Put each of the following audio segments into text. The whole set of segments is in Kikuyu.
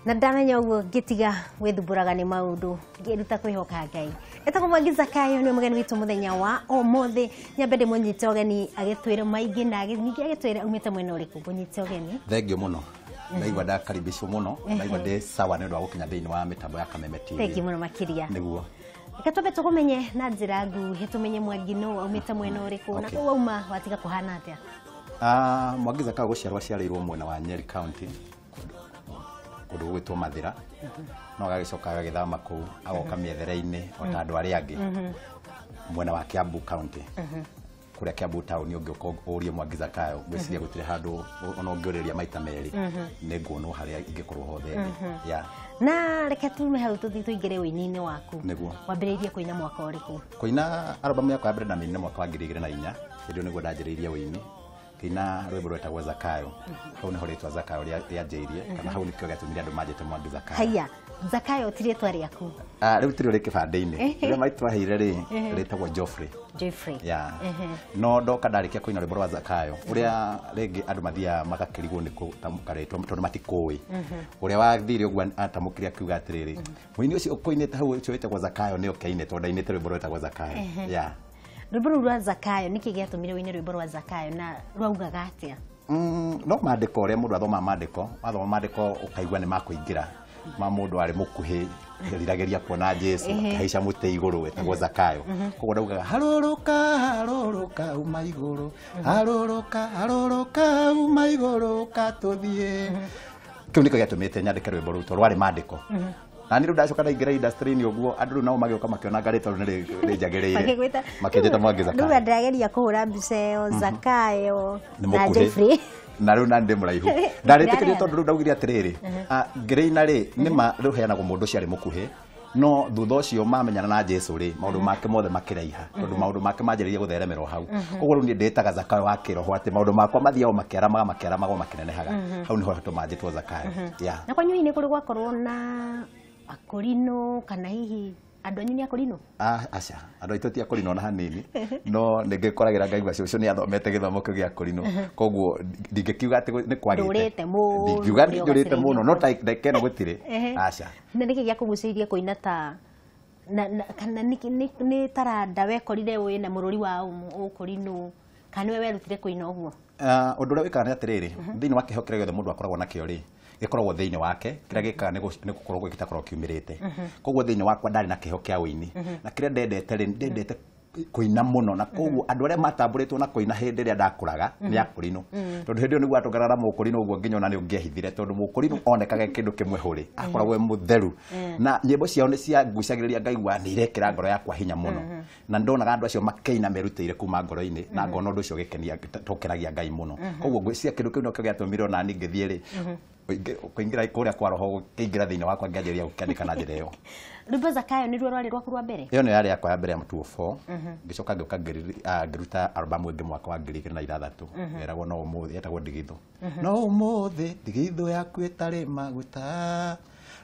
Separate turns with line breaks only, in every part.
Na ndamenya ũguo ngĩtiga gwĩthumbũraga nĩ maũndũ, ngĩruta kwĩhoka Ngai. Etagwo Mwangi Zakayo, nĩ mũgeni witũ mũthenya wa ũmũthĩ. Nyambe ndĩmũnyite ũgeni agĩtwĩre maingĩ na ningĩ agĩtwĩre aumĩte mwena ũrĩkũ. Ngũnyite ũgeni.
Thengio mũno. Ndaigua ndakaribicwo mũno, ndaigua ndĩ sawa nĩ ũndũ wa gũkinya thĩinĩ wa mĩtambo ya Kameme TV.
Thengio mũno makĩria.
Nĩguo.
Reke twambe tũkũmenye na njĩra nguhĩ, tũmenye Mwangi nũ, aumĩte mwena ũrĩkũ, na kũu auma watiga kũhana atĩa?
Mwangi Zakayo gũciarwo aciarĩirwo mwena wa Nyeri County, kũndũ gũgwĩtwo Mathĩra, no agagĩcoka agagĩthama kũu agoka mĩethere-inĩ o ta andũ arĩa angĩ mwena wa Kiambu County, kũrĩa Kiambu town. Ũngĩũka ũrie Mwangi Zakayo, ngwĩciria gũtirĩ handũ ona ũngĩũrĩria maita merĩ, nĩ nguonwo harĩa ingĩkorwo hothe ndĩ. Yeah.
Na reke tume hau tũthiĩ tũingĩre ũini-inĩ waku.
Nĩguo.
Wambĩrĩirie kũina mwaka ũrĩkũ?
Kũina album yakwa ya mbere ndamĩinire mwaka wa 2004. Hĩndĩ ĩyo nĩguo ndanjĩrĩirie ũini, ngĩina rwĩmbo rwetagwo Zakayo. Hau nĩho rĩtwa Zakayo rĩanjĩirie, kana hau nĩkĩo gĩatũmire andũ manjĩte Mwangi Zakayo.
Haiya, Zakayo ti rĩtwa rĩaku?
Rĩu tirĩ rĩ kĩbandĩ-inĩ. Rĩrĩa maitũ aheire rĩ, rĩtagwo Geoffrey.
Geoffrey.
Yeah. No ndoka ndarĩkia kũina rwĩmbo rwa Zakayo, ũrĩa rĩngĩ andũ mathiaga magakĩrigwo nĩ gũtamũka rĩtwa tondũ matikũĩ. Ũrĩa wathire ũguo atamũkire akiuga atĩrĩrĩ, mũini ũcio ũkũinĩte hau ũcio wĩtagwo Zakayo nĩ oke aine, tondũ ndainĩte rwĩmbo rwĩtagwo Zakayo. Yeah.
Rwĩmbo rũu rwa Zakayo, nĩkĩ gĩatũmire ũine rwĩmbo rwa Zakayo na rwaugaga atĩa?
No mandĩko, ũrĩa mũndũ athomaga mandĩko, wathoma mandĩko ũkaigua nĩ makũingĩra ma mũndũ arĩ mũkuhĩ riragĩria kuona Jesu akĩhaica mũtĩ igũrũ wetagwo Zakayo. Koguo ndaugaga harũrũka harũrũka uma igũrũ, harũrũka harũrũka uma igũrũ katũthiĩ. Kĩu nĩkĩo gĩatũmĩte nyandĩke rwĩmbo rũu tondũ rwarĩ mandĩko. Na niĩ rĩu ndacoka ndaingĩra industry-inĩ ũguo, andũ rĩu nao magĩũka makĩona rĩtwa rĩu nĩ rĩnjagĩrĩire,
Makĩgwĩta
makĩnjĩta Mwangi
Rĩu
Zakayo.
ndĩrageria kũhũra mbica ĩyo, Zakayo
Nĩ
na
mũkuhĩ.
Geoffrey.
Na rĩu nani ndĩ mũraihu, ndarĩtĩkĩrie tondũ rĩu ndaugire atĩrĩrĩ, ngĩrĩina rĩ, nĩma rĩu heanagwo mũndũ ũcio arĩ mũkuhĩ, no thutha ũcio mamenyana na Jesu rĩ, maũndũ make mothe makĩraiha, tondũ maũndũ make manjĩrĩirie gũtheremera o hau. Koguo rĩu niĩ ndĩtaga Zakayo wa kĩroho, atĩ maũndũ makwa mathiago makĩaramaga makĩaramaga o makĩnenehaga. Hau nĩho hatũma njĩtwo Zakayo. Yeah.
Na kwanyu hihi nĩ kũrĩ gwakorwo na akũrinũ, kana hihi andũ anyu nĩ akũrinũ?
Aca, andũ aitũ ti akũrinũ ona hanini, no nĩ ngĩkoragĩra ngaigua cũcũ nĩ athomete gĩthomo kĩu gĩa kũrinũ, koguo ndingĩkiuga atĩ nĩ kwagĩte.
Ndũrĩte mũno,
Ndingiuga
ũrĩa
njũrĩte mũno, no
ũgacĩrĩirie.
ndagĩka ĩno gũtirĩ. Aca.
Na nĩkĩ gĩakũgucĩrĩirie kũina ta na kana nĩ taranda wekorire wĩ na mũrũri wa ũkũrinũ, kana nĩwe werutire kũina ũguo?
Ũndũ ũrĩa wĩkaga nĩ atĩrĩrĩ, thĩinĩ wa kĩheo kĩrĩa gĩothe mũndũ akoragwo nakĩo rĩ, gĩkoragwo thĩinĩ wake, kĩrĩa gĩkaga nĩ gũkorwo gĩtakoragwo kiumĩrĩte. Koguo thĩinĩ wakwa ndarĩ na kĩheo kĩa ũini, na kĩrĩa ndendete rĩ, ndendete kũina mũno, na koguo andũ arĩa matambũrĩtwo na kũina hĩndĩ ĩrĩa ndakũraga nĩ akũrinũ, tondũ hĩndĩ ĩyo nĩguo atũnganaga na mũkũrinũ ũguo nginya ona nĩ ũngĩehithire, tondũ mũkũrinũ onekaga kĩndũ kĩmwe hũrĩ akoragwo e mũtheru, na nyĩmbo ciao nĩ ciangucagĩrĩria, ngaigua nĩ irekĩra ngoro yakwa hinya mũno, na ndonaga andũ acio makĩina merutĩire kuma ngoro-inĩ, na ngona ũndũ ũcio ũgĩkenia, tũkenagia Ngai mũno. Koguo ngwĩciria kĩndũ kĩu nokĩo gĩatũmire ona niĩ ngĩthiĩ rĩ kũingĩra kũrĩa kwa roho, gũkĩingĩra thĩinĩ wakwa, ngĩanjĩrĩria gũkĩandĩka na njĩra ĩyo.
Rwĩmbo Zakayo nĩruo rwarĩ rwaku rwa mbere?
Ĩyo nĩyo yarĩ yakwa ya mbere ya 204. Ngĩcoka ngĩũka ngĩruta album ĩngĩ mwaka wa 2006, yeragwo no ũmũthĩ, yetagwo Ndigithũ. No ũmũthĩ ndigithũ yaku ĩtarĩ maguta,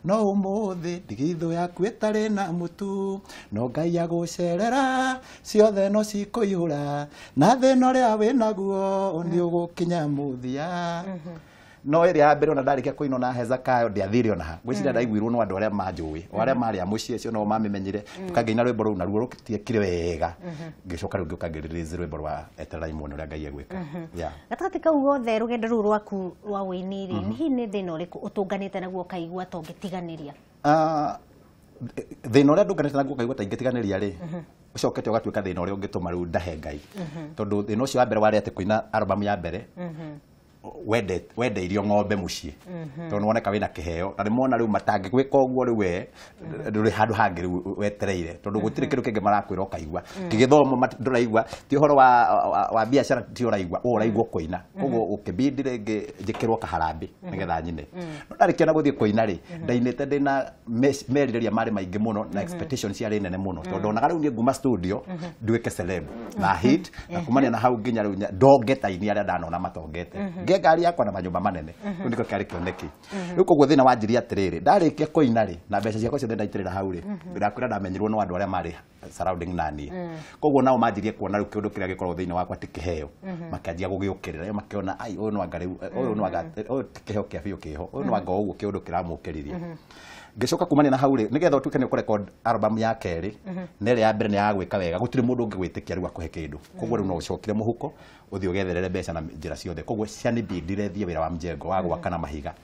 no ũmũthĩ ndigithũ yaku ĩtarĩ na mũtu, no Ngai agũcerera ciothe no cikũihũra, na thĩna ũrĩa wĩnaguo nĩ ũgũkinya mũthia. No ĩrĩa ya mbere ona ndarĩkia kũina na he Zakayo ndiathire ona ha, ngwĩciria ndaiguirwo no andũ arĩa manjũĩ, o arĩa marĩ a mũciĩ acio no mamĩmenyire. Ngĩina rwĩmbo rũu naruo rũtiekire wega, ngĩcoka rĩu ngĩũka ngĩ-release rwĩmbo rwa Etererai Muone Ũrĩa Ngai Egwĩka. Yeah.
Gatagatĩ kau gothe rũgendo rũu rwaku rwa ũini rĩ, hihi nĩ thĩna ũrĩkũ ũtũnganĩte naguo ũkaigua ta ũngĩtiganĩria?
Thĩna ũrĩa ndũnganĩte naguo ũkaigua ta ingĩtiganĩria rĩ, ũcokete ũgatuĩka thĩna ũrĩa ũngĩtũma rĩu ndahe Ngai, tondũ thĩna ũcio wa mbere warĩ atĩ kũina album ya mbere wendeirio ng'ombe mũciĩ, tondũ nĩwoneka wĩna kĩheo, na nĩmona rĩu matangĩgwĩka ũguo, rĩu we ndũrĩ handũ hangĩ rĩu wetereire, tondũ gũtirĩ kĩndũ kĩngĩ marakwĩra ũkaigua ti gĩthomo, ndũraigua ti ũhoro wa biacara, ti ũraigua ũũ ũraigua kũina. Koguo ũkĩbindi rĩngĩ njĩkĩrwo kaharambĩ nĩgetha nyine. No ndarĩkia na gũthiĩ kũina rĩ, ndainĩte ndĩna merirĩria marĩ maingĩ mũno na expectations ciarĩ nene mũno, tondũ onaga rĩu niĩ nguma studio nduĩke celeb na hit, na kumania na hau nginya rĩu ndonge ta ini arĩa ndanona matongete. Ngĩe ngari yakwa na manyũmba manene. Rĩu nĩkĩo kĩarĩ kĩoneki. Rĩu koguo thĩna wanjirie atĩrĩrĩ, ndarĩkia kũina rĩ, na mbeca ciakwa ciothe ndaitĩrĩra hau rĩ, ndakwĩra ndamenyirwo no andũ arĩa marĩ surrounding na niĩ. Koguo nao manjirie kuona rĩu kĩũndũ kĩrĩa gĩkoragwo thĩinĩ wakwa ti kĩheo, makĩanjia gũgĩũkĩrĩra. Rĩu makĩona ai, ũyũ no anga rĩu, ũyũ no anga ũyũ ti kĩheo kĩa biũ kĩho, ũyũ no anga ũguo kĩũndũ kĩramũkĩririe. Ngĩcoka kumania na hau rĩ, nĩgetha ũtuĩke nĩ ũkũrecord album ya kerĩ, na ĩrĩa ya mbere nĩ ya gwĩka wega, gũtirĩ mũndũ ũngĩgwĩtĩkia rĩu akũhe kĩndũ. Koguo rĩu no ũcokire mũhuko, ũthiĩ ũgetherere mbeca na njĩra ciothe. Koguo cianibindire thiĩ wĩra wa mjengo wa gwaka na mahiga,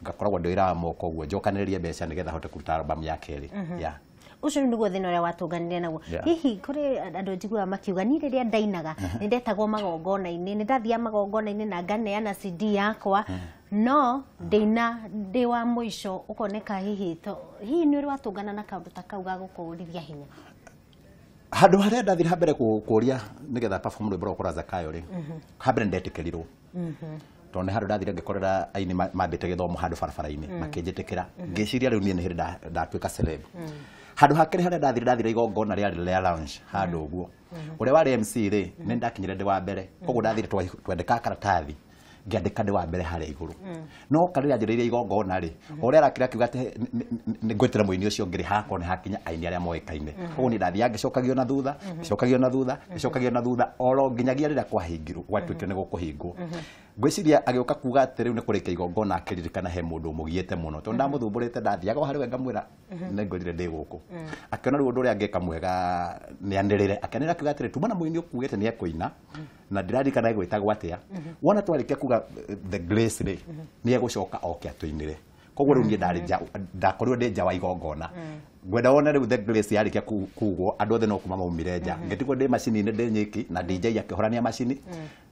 ngakoragwo ndĩ wĩra wa moko ũguo, njokanĩrĩrie mbeca nĩgetha hote kũruta album ya kerĩ. Yeah.
Ũcio rĩu nĩguo thĩna ũrĩa watũnganire naguo. Hihi kũrĩ andũ njiguaga makiuga niĩ rĩrĩa ndainaga nĩ ndetagwo magongona-inĩ, nĩ ndathiaga magongona-inĩ na nganeana CD yakwa, no ndĩina ndĩ wa mũico ũkoneka hihi hihi nĩ ũrĩ watũngana na kaũndũ ta kau ga gũkũũrithia hinya?
Handũ harĩa ndathire ha mbere kũria nĩgetha perform rwĩmbo rwakwa rwa Zakayo rĩ, ha mbere nĩndetĩkĩrirwo. Tondũ nĩ handũ ndathire ngĩkorera aini mambĩte gĩthomo handũ barabara-inĩ, makĩnjĩtĩkĩra. Ngĩciria rĩu niĩ nĩ hĩndĩ ndatuĩka celeb. Handũ ha kerĩ harĩa ndathire igongona rĩarĩ rĩa lounge handũ ũguo. Ũrĩa warĩ MC rĩ, nĩ ndakinyire ndĩ wa mbere. Koguo ndathire twandĩka karatathi, ngĩandĩka ndĩ wa mbere harĩa igũrũ. No karĩrĩa anjĩrĩirie igongona rĩ, ũrĩa arakira akiuga atĩ nĩ ngwĩtĩra mũini ũcio ũngĩ rĩ, hakwa nĩ hakinya aini arĩa moĩkaine. Koguo niĩ ndathiaga ngĩcokagio na thutha, ngĩcokagio na thutha, ngĩcokagio na thutha, oro nginyagia rĩrĩa kwahingirwo, gwatuĩkire nĩ gũkũhingwo. Ngwĩciria agĩũka kuga atĩ rĩu nĩ kũrĩkia igongona akĩririkana he mũndũ ũmũgiĩte mũno. Tondũ ndamũthumbũrĩte ndathiaga o harĩ we ngamwĩra nĩ ngorire ndĩ gũkũ. Akĩona rĩu ũndũ ũrĩa angĩka mwega nĩ anĩrĩre. Akĩanĩrĩra akiuga atĩrĩ, tuma na mũini ũkugĩte nĩ ekũina, na ndĩraririkana egwĩtagwo atĩa. Wona twarĩkia kuga The Grace rĩ, nĩ egũcoka oke atũinĩre. Koguo rĩu niĩ ndarĩ nja, ndakorirwo ndĩ nja wa igongona. Ngwenda wone rĩu The Grace yarĩkia kugwo, andũ othe no kuma maumire nja. Ngĩtigwo ndĩ macini-inĩ ndĩ nyiki, na DJ akĩhorania macini,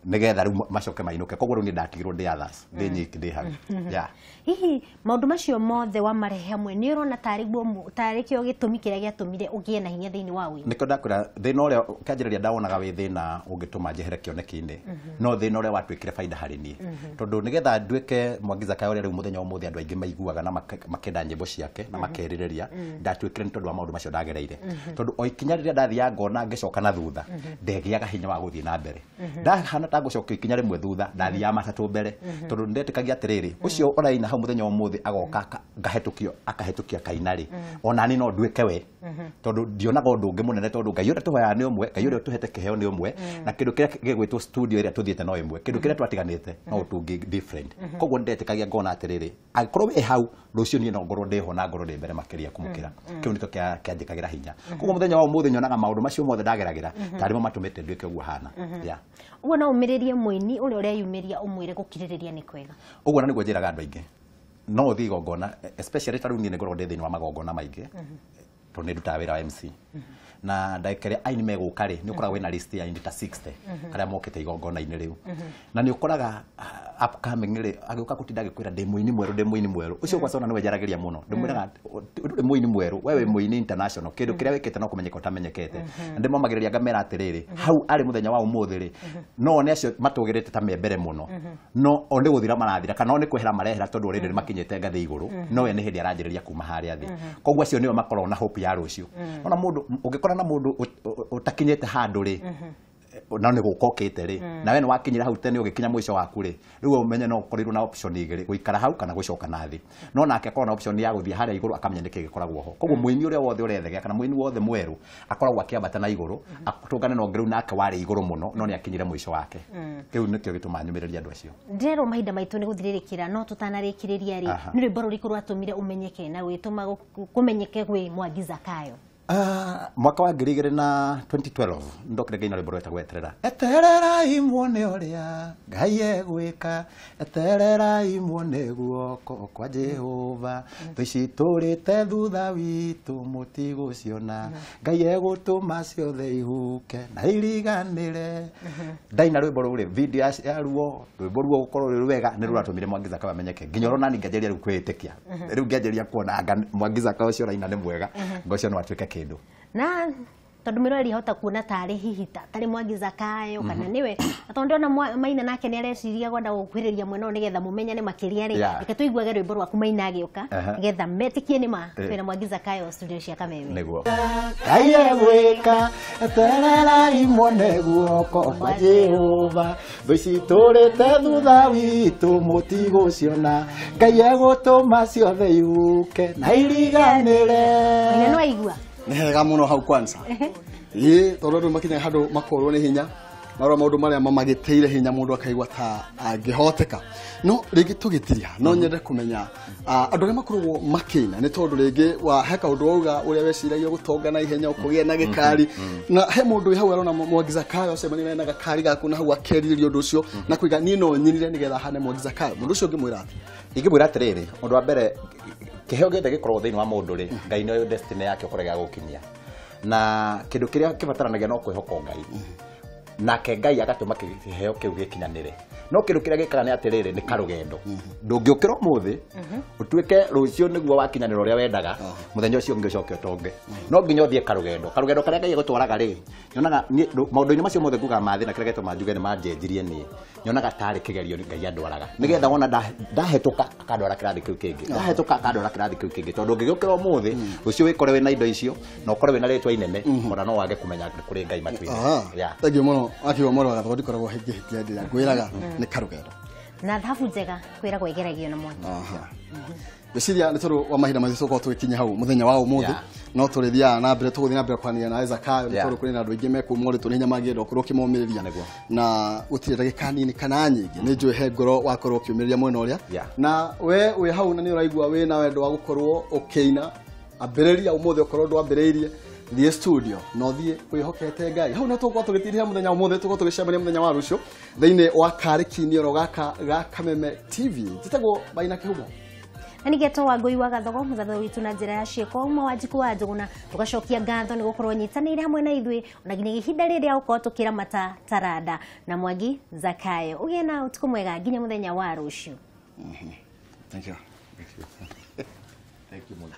nĩgetha rĩu macoke mainũke. Koguo rĩu niĩ ndatigirwo ndĩ others, ndĩ nyiki ndĩ hau. Yeah.
Hihi maũndũ macio mothe wamarehe hamwe nĩ ũrona tarĩ guo tarĩ kĩo gĩtũmi kĩrĩa gĩatũmire ũgĩe na hinya thĩinĩ wa ũini?
Nĩkĩo ndakwĩra thĩna ũrĩa kĩanjĩrĩria ndawonaga wĩ thĩna ũngĩtũma njehere kĩoneki-inĩ, no thĩna ũrĩa watuĩkire baida harĩ niĩ. Tondũ nĩgetha nduĩke Mwangi Zakayo ũrĩa rĩu mũthenya wa ũmũthĩ andũ aingĩ maiguaga na makenda nyĩmbo ciake na makerirĩria, ndatuĩkire nĩ tondũ wa maũndũ macio ndagereire. Tondũ o ikinya rĩrĩa ndathiaga ngona ngĩcoka na thutha, ndegĩaga hinya wa gũthiĩ na mbere. Ndahana ta ngũcoka ikinya rĩmwe thutha, ndathiaga matatũ mbere. Tondũ ndetĩkagia atĩrĩrĩ, ũcio ũraina hau mũthenya wa ũmũthĩ agoka ngahetũkio, akahetũkia kaina rĩ, ona niĩ no nduĩke we. Tondũ ndionaga ũndũ ũngĩ mũnene, tondũ Ngai ũrĩa tũhoyaga nĩ ũmwe, Ngai ũrĩa ũtũhete kĩheo nĩ ũmwe, na kĩndũ kĩrĩa gĩgwĩtwo studio ĩrĩa tũthiĩte no ĩmwe, kĩndũ kĩrĩa twatiganĩte no ũndũ different. Koguo ndetĩkagia ngona atĩrĩrĩ, angĩkorwo wĩ hau rũciũ niĩ no ngorwo ndĩho na ngorwo ndĩ mbere makĩria kũmũkĩra. Kĩu nĩkĩo kĩanjĩkagĩra hinya. Koguo mũthenya wa ũmũthĩ nyonaga maũndũ macio mothe ndageragĩra tarĩ mo matũmĩte nduĩke ũguo hana. Yeah.
Ũguo no ũmĩrĩrie mũini ũrĩa ũreyumĩria ũmwĩre gũkirĩrĩria nĩ kwega.
Ũguo na nĩguo njĩraga andũ aingĩ. No ũthiĩ igongona, especially ta rĩu niĩ nĩ ngoragwo ndĩ thĩinĩ wa magongona maingĩ, tondũ nĩ ndutaga wĩra wa MC. Na ndagĩka ĩrĩa aini megũka rĩ, nĩ ũkoraga wĩna list ya aini ta 60 arĩa mokĩte igongona-inĩ rĩu. Na nĩ ũkoraga upcoming rĩ, agĩũka gũtinda agĩkwĩra ndĩ mũini mwerũ, ndĩ mũini mwerũ. Ũcio kwanza ona nĩwe njaragĩria mũno. Ndĩmwĩraga ndũrĩ mũini mwerũ, we wĩ mũini international, kĩndũ kĩrĩa wĩkĩte no kũmenyeka ũtamenyekete. Na ndĩmomagĩrĩria ngamera atĩrĩrĩ, hau arĩ mũthenya wa ũmũthĩ rĩ, no one acio matũgĩrĩte ta me mbere mũno, no o nĩ gũthira marathira, kana o nĩ kwehera marehera tondũ already nĩ makinyĩte ngathĩ igũrũ, no we nĩ hĩndĩ aranjĩrĩria kuma harĩa thĩ. Koguo acio nĩo makoragwo na hope ya rũciũ. Ona mũndũ ũngĩkora na mũndũ ũtakinyĩte handũ rĩ, na nĩ gũka ũkĩte rĩ, na we nĩ wakinyĩra hau tene ũgĩkinya mũico waku rĩ, rĩu ũmenye no ũkorirwo na option igĩrĩ, gũikara hau kana gũcoka na thĩ. No nake akorwo na option ya gũthiĩ harĩa igũrũ akamenya nĩkĩ gĩkoragwo ho. Koguo mũini ũrĩa wothe ũrethegea kana mũini wothe mwerũ akoragwo akĩambata na igũrũ, atũngane na ũngĩ rĩu nake warĩ igũrũ mũno no nĩ akinyire mũico wake. Kĩu nĩkĩo gĩtũmaga nyũmĩrĩrie andũ acio.
Ndĩrerwo mahinda maitũ nĩ gũthirĩrĩkĩra, no tũtanarĩkĩrĩria rĩ, nĩ rwĩmbo rũrĩkũ rwatũmire ũmenyeke na rwĩtũma kũmenyeke gwĩ Mwangi Zakayo?
Mwaka wa ngiri igĩrĩ na 2012 ndokire ngaina rwĩmbo rwetagwo Eterera. Etererai muone ũrĩa Ngai egwĩka, etererai muone guoko kwa Jehova, thũ ici tũrĩte thutha witũ mũtigũciona, Ngai egũtũma ciothe ihuke na iriganĩre. Ndaina rwĩmbo rũu rĩ, video ya ruo, rwĩmbo ruo gũkorwo rwĩ rwega nĩ rũratũmire Mwangi Zakayo amenyeke. Nginya orona niĩ ngĩanjĩrĩria rĩu kwĩĩtĩkia. Rĩu ngĩanjĩrĩria kuona anga Mwangi Zakayo ũcio ũraina nĩ mwega, ngo ũcio no atuĩke kĩndũ.
Na Tondu mwiroreri hota kuona tarĩ hihi tarĩ Mwangi Zakayo kana nĩwe na tondu ndona Maina nake nĩ areciria kwenda gũkuhĩrĩria mwena ũyũ nĩgetha mũmenyane makĩria rĩ, reke tũiguage rwĩmbo rwaku Maina agĩũka nĩgetha metĩkie nĩ ma twĩna Mwangi Zakayo studio cia Kameme.
Nĩguo Ngai egwĩka, etererai muone guoko kwa Jehova, thũ citũrĩte thutha witũ mũtigũciona, Ngai egũtũma ciothe ihuke na iriganĩre.
Maina no aigua
nĩ hega mũno hau kwanza. Ĩĩ, tondũ andũ makinyaga handũ makorwo nĩ hinya, marora maũndũ marĩa mamagĩtĩire hinya mũndũ akaigua ta angĩhoteka. No rĩngĩ tũgĩtiria, no nyende kũmenya andũ arĩa makoragwo makĩina nĩ tondũ rĩngĩ wa he kaũndũ wauga ũrĩa weciragia gũtonga na ihenya ũkũgĩa na gĩkari, na he mũndũ wĩ hau arona Mwangi Zakayo acemania na gakari gaku na hau akerirĩria ũndũ ũcio na kũiga niĩ no nyinire nĩgetha hane Mwangi Zakayo. Mũndũ ũcio ũngĩmwĩra atĩa?
Ingĩmwĩra atĩrĩrĩ, ũndũ wa mbere kĩheo gĩothe gĩkoragwo thĩinĩ wa mũndũ rĩ, Ngai nĩoĩ destiny yake ũkũrĩa gĩgũkinyia, na kĩndũ kĩrĩa kĩbataranagia no kwĩhoka Ngai, nake Ngai agatũma kĩheo kĩu gĩkinyanĩre. No kĩndũ kĩrĩa gĩkaga nĩ atĩrĩrĩ, nĩ karũgendo. Ndũngĩũkĩra ũmũthĩ ũtuĩke rũciũ nĩguo wakinyanĩra ũrĩa wendaga, mũthenya ũcio ũngĩ ũcoke ũtonge. No nginya ũthiĩ karũgendo. Karũgendo karĩa Ngai egũtwaraga rĩ, nyonaga maũndũ-inĩ macio mothe ngugaga mathĩna, kĩrĩa gĩtũma njuge nĩ manjenjirie niĩ, nyonaga tarĩ kĩgerio Ngai andwaraga, nĩgetha wona ndahetũka akandwara kĩrathi kĩu kĩngĩ, ndahetũka akandwara kĩrathi kĩu kĩngĩ. Tondũ ũngĩgĩũkĩra ũmũthĩ rũciũ wĩkore wĩna indo icio na ũkore wĩna rĩtwa inene, ona no wage kũmenya kũrĩ Ngai matu-inĩ.
Thengiũ mũno akiuga mwaro wa Gathogo, ndikoragwo ngĩhĩtia hĩndĩ ĩrĩa ngwĩraga nĩ karũgendo
na thabu njega kwĩragwo ĩgeragio na mwaki.
Ngwĩciria nĩ tondũ wa mahinda maitũ tũkorwo tũgĩkinya hau mũthenya wa ũmũthĩ, no tũrĩthiaga na mbere, tũgũthiĩ na mbere kwaranĩria na Zakayo nĩ tondũ kũrĩ na andũ aingĩ mekũu morĩtwo nĩ hinya mangĩenda ũkorwo ũkĩmomĩrĩria, na gũtirĩ ndagĩka nini kana nyingĩ. Nĩ njũĩ he ngoro wakorwo ũkĩũmĩrĩria mwena ũrĩa, na we wĩ hau na nĩ ũraigua wĩna wendo wa gũkorwo ũkĩina, ambĩrĩria ũmũthĩ ũkorwo ndwambĩrĩirie, thiĩ studio na ũthiĩ wĩhokete Ngai. Hau no tũgũkorwo tũgĩtirĩra mũthenya ũmũthĩ, tũgũkorwo tũgĩcemania mũthenya wa rũciũ thĩinĩ wa Karĩ Kinioro gaka ga Kameme TV. Njĩtagwo Maina Kĩhumo.
Na nĩgetwo Wangũi wa Gathogo, mũthatho witũ na njĩra ya ciĩko uma wa Njikũ wa Njũgũna. Tũgacokia ngatho nĩ gũkorwo nyitanĩire hamwe na ithuĩ ona nginya ihinda rĩrĩa ũkorwo tũkĩramata taranda na Mwangi Zakayo. Ũgĩe na ũtukũ mwega nginya mũthenya wa rũciũ.
Thank you.
Thank you mũno.